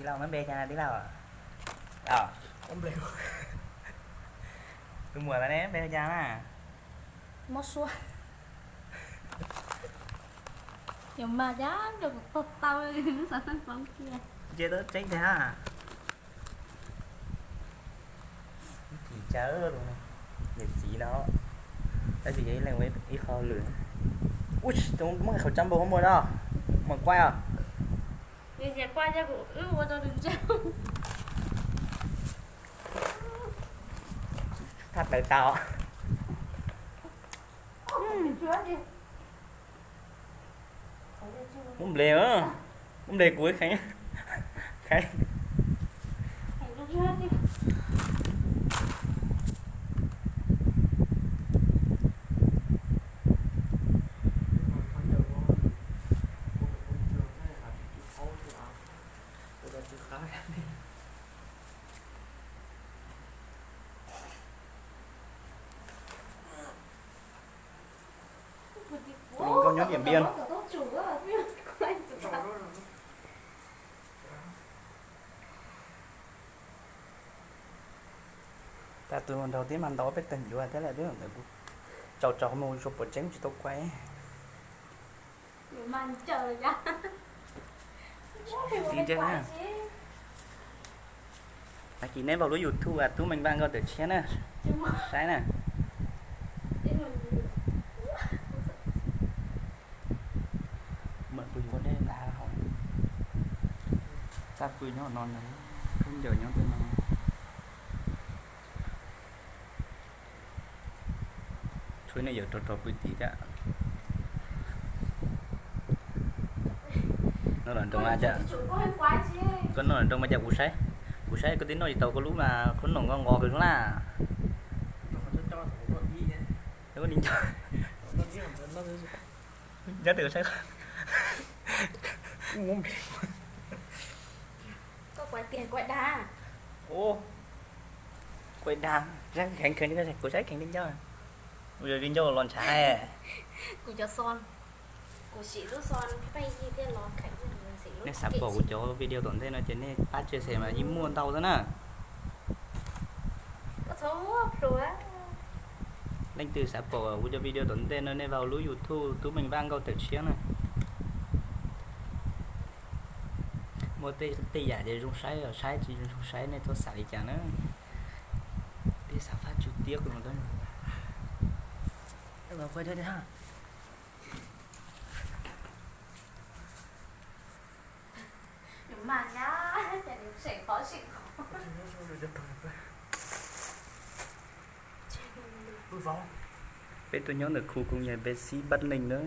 Tij laug, muab npe cas tij laug? Tus muam los ne, npe hu cas na? Mob suab. Yog mas cab rau kuv tau tau lub xov tooj poob kiag. Ntshe tau tseeb tiag. Ib chim tsawv, niam txiv no, tab sis yog ib leeg ua ib qho lwm. Ub, muab khẩu trang npau hauv muag no, muag quaj os. Thaj tawm tau. Muab nple, muab nple kuv kheev, kheev. Tus hluas nkauj nyob Điện Biên. Tag tus nraug tib mas ntaus peb tawg ncuav thiab lawm, twb ntawd kuv tsaus tsaus mus tsuas pom tseeb tsis tau kuaj. Ti ntse na. Tag kis neb vau lub YouTube Tub Meej Vaj Nkauj Tawm Tshiab na, saib na. Mam pw yuav dej nqa hauv. Txaj pw nyob no ntag, khaub ncaws nyob tej no. Tshuav nej yuav rau rau pw tid thiab. Noj los nroo, koj noj los nroo mas cas kuv saib, kuv saib koj twb noj tsis tau koj lub mas khaub noom nqos nqos kawg xwb na. Nyob twg saib. Koj kuv tiag kuv dag. Kuv dag, kheev kheev, kuv saib kheev li ncauj. Kuv yog li ncauj los ntshav. Kuv cov xon, kuv sim lub xon pheej yig thiaj los kheev. Nej xav pom kuv cov video tom ntej no ces nej pab chia sẻ mas yeej muaj ntau xwb na. Leej twg xav pom kuv cov video tom ntej no nej vau lub YouTube Tub Meej Vaj Nkauj Tawm Tshiab na. Muaj tej yam ces zoo saib, saib tsis zoo saib nej txhob xav li cas na. Tej xav fab tsw tiab. Peb tuaj nyob ntawm khu công nghiệp P xí Bắc Ninh na.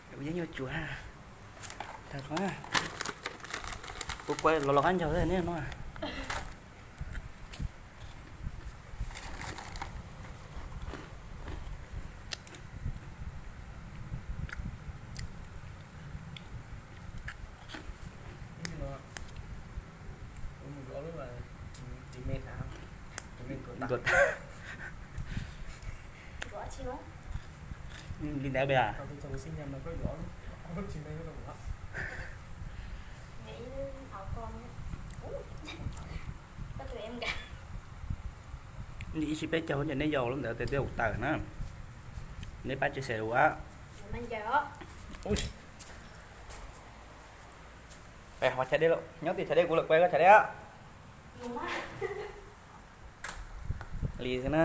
Kuv yeej yuav tsuav. Tag ko, kuv kuaj los los qab ncaug ne no. Li ntawd a. Ib sij peb caug ces neb yau lub ntawd tes twb ua tawm na. Neb pab chia sẻ ua. Peb ho chav dej lawm, nyob tim chav dej kuv lawm, peb koj chav dej. Li xwb na.